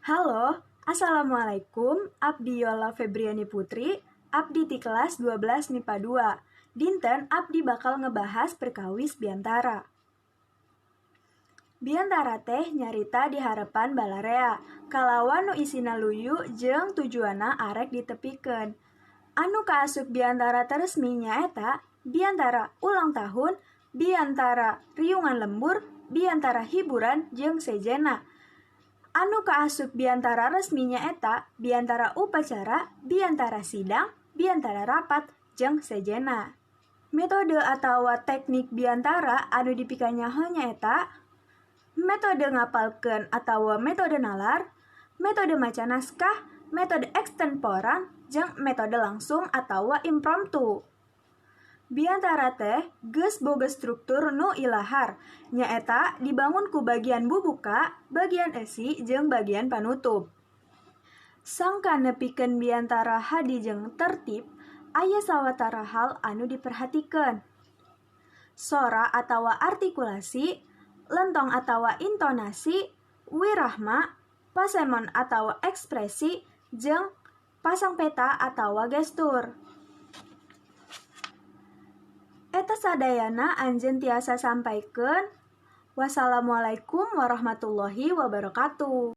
Halo, Assalamualaikum, Abdi Yola Febriani Putri, abdi ti kelas 12 MIPA 2. Dinten abdi bakal ngebahas perkawis biantara. Biantara teh nyarita di harepan balarea, kalawan nu isina luyu jeung tujuanna arek ditepikeun. Anu kaasup biantara teu resmi nyaeta biantara ulang tahun, biantara riungan lembur, biantara hiburan, jeung sejenna. Anu kaasup biantara resmi nyaeta biantara upacara, biantara sidang, biantara rapat, jeung sejenna. Metode atawa teknik biantara anu dipikanyaho nyaeta metode ngapalkeun atawa metode nalar, metode maca naskah, metode ekstemporan, jeung metode langsung atawa impromptu. Biantara teh geus boga struktur nu ilahar, nyaeta dibangun ku bagian bubuka, bagian eusi, jeung bagian panutup. Sangkan nepikeun biantara hadi jeung tertib, aya sawatara hal anu diperhatikeun. Sora atawa artikulasi, lentong atawa intonasi, wirahma, pasemon atawa ekspresi, jeung pasang peta atawa gestur. Eta sadayana anjeun tiasa sampaykeun. Wassalamualaikum warahmatullahi wabarakatuh.